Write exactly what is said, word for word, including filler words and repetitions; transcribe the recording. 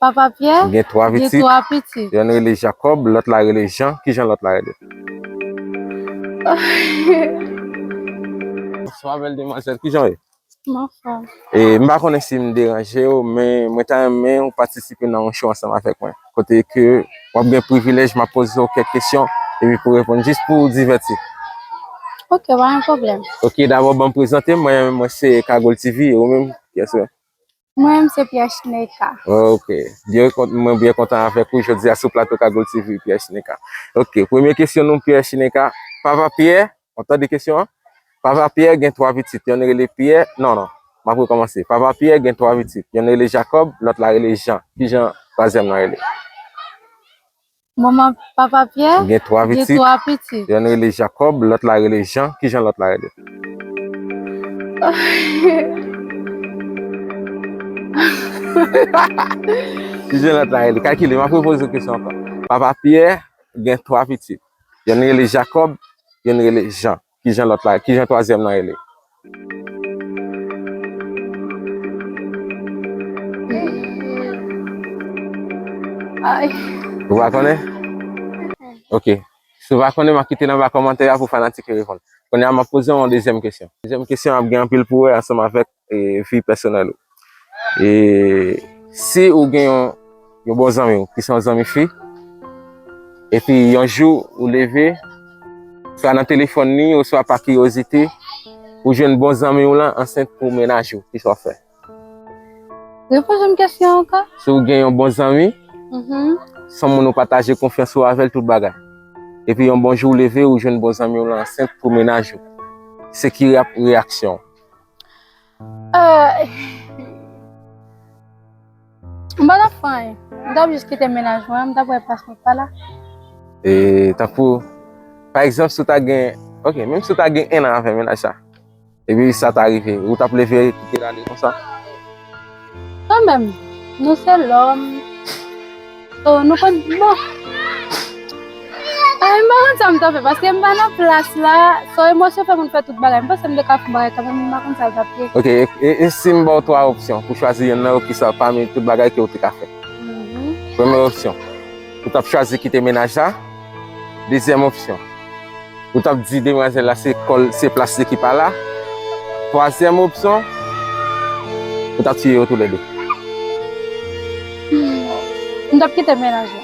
Papa Pyè Gen twa gen pitit. Twa pitit. Yonn rele Jakòb, lòt la rele Jan. Kijan lòt la rele? Bonswa, bèl demwazèl. Kijan w ye? M anfòm. E m pa konnen si m deranje w, men mwen ta renmen ou patisipe nan yon show ansanm avèk mwen. Kote ke w ap gen privilèj, m ap poze w kèk kesyon, epi pou w reponn jis pou divèti. Ok, pa gen pwoblèm. Ok, dabò ban m prezante m, mwen, mwen se Kagol T V, e ou menm, kiyès ou ye? Mwen menm se Pierre Chineka. Ok, byen kont-, mwen byen kontan avèk ou jodi a sou plato Kagol T V, Pierre Chineka. Ok, premye kesyon nou, Pierre Chineka. Papa Pyè, w ap tande kesyon an? Papa Pyè gen twa pitit, yonn rele Pyè, non, non, m ap rekòmanse. Papa Pyè gen twa pitit, yonn rele Jakòb, lòt la rele Jan. Kijan twazyèm nan rele? Manman Papa Pyè Gen twa gen pitit, Twa pitit. Yonn rele Jakòb, lòt la rele Jan. Kijan lòt la rele? Kijan lòt la rele? Kalkile, m ap repoze w kesyon ankò. Papa Pyè gen twa pitit. Yonn rele Jakòb, yonn rele Jan. Kijan lòt la, kijan twazyèm nan rele? Ay. Ou pa konnen? Ok. Si w pa konnen, m ap kite l anba kòmantè a pou fanatik yo reponn. Kounye a, m ap poze w yon dezyèm kesyon. Dezyèm kesyon ap gen anpil pou wè ansanm avèk e, vi pèsonèl ou. E si ou gen yon, yon bon zanmi w, ki se yon zanmi fi, epi yon jou ou leve, swa nan telefòn li, oswa pa kiryozite, ou jwenn bon zanmi w lan ansent pou mennaj ou, kisa w ap fè? Repoze m kesyon ankò. Si w gen yon bon zanmi, Mhm. se yon moun ou pataje konfyans ou avè l tout bagay. Epi yon bon jou ou leve, ou jwenn bon zanmi w lan ansent pou mennaj ou. Se ki reyap-, reyaksyon w? Euh, m pa t ap fè anyen. M t ap jis kite mennaj mwen, m t ap wè plas mwen pa la. E tankou, pa egzanp, si w ta gen, ok, menm si w ta gen en an avè mennaj la, epi sa ta rive, ou t ap leve kite l ale konsa? Kanmenm, nou se lòm. So, nou konn, bon. Ay, m pa konn sa m t ap fè, paske m pa nan plas la. So, emosyon fè moun fè tout bagay. M panse m te ka fè bagay kanmenm, men m pa konn sa l t ap ye. Ok, e, e, e si m ba w twa opsyon pou chwazi yonn nan yo, kisa pami tout bagay ke w te ka fè? Mhm. Premye opsyon, ou t ap chwazi kite mennaj la. Dezyèm opsyon, ou t ap di demwazèl la se kò l, se plas li ki pa la. Twazyèm opsyon, ou t ap tiye yo toulède. M t ap kite mennaj la.